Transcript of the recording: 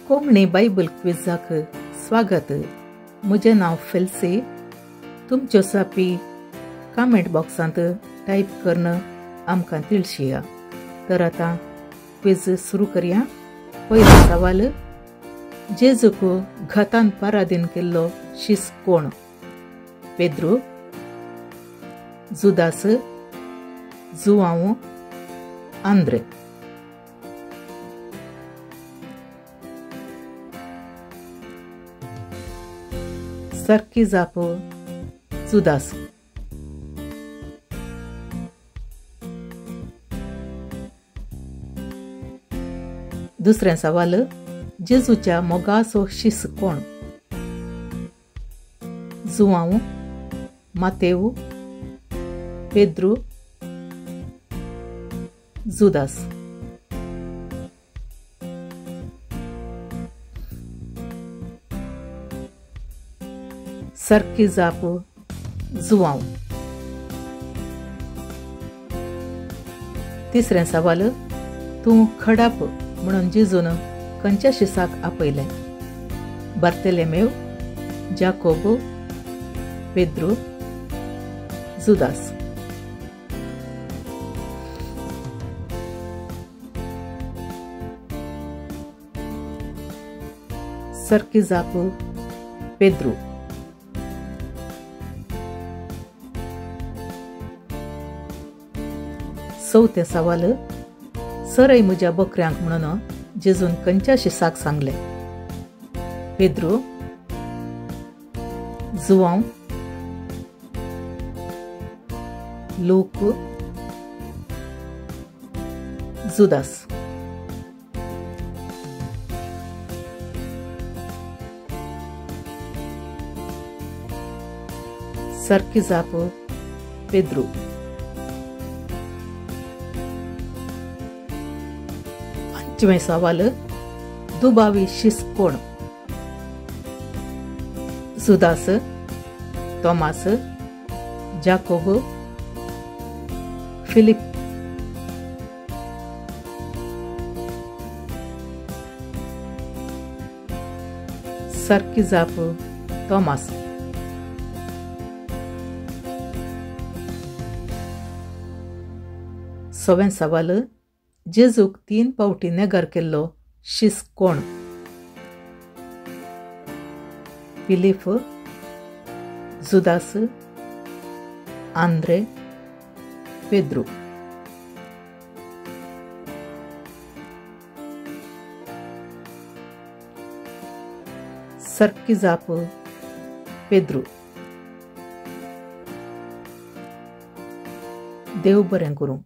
Konkani Bible क्विजाक स्वागत। म्हजें नांव फेल्सी। तुमच्यो सापी कमेंट बॉक्सांत टायप करून आमकां तिळशिया। तर आतां क्विज सुरू करया। पयलो सवाल, जेजूक घातान पराधीन केल्लो शीस कोण? पेद्रू, जुदास, जुआंव, आंद्रे। सारकी जाप जुदास। दुसरें सवाल, जेजूच्या मोगाचो शीस कोण? जुआंव, मातेव, पेद्रू, जुदास। सारकी जाप जुआंव। तिसरें सवाल, तूं खडाप म्हणून जेजून खंयच्या शिसाक आपयलें? बार्तेलेमेव, जाकोब, पेद्रू, जुदास। सारकी जाप पेद्रू। चवथें सवाल, सरय म्हज्या बकऱ्यांक म्हणून जेजून खंयच्या शिसाक सांगलें? पेद्रू, जुआंव, लूक, जुदास। सारकी जाप पेद्रू। पांचवें सवाल, दुबावी शीस कोण? जुदास, तोमास, जाकोब, फिलिप। सारकी जाप तोमास। सवें सवाल, जेजूक 3 पावटी नेगार केल्लो शीस कोण? फिलिप, जुदास, आंद्रे, पेद्रू। सारकी जाप पेद्रू। देव बरें करूं।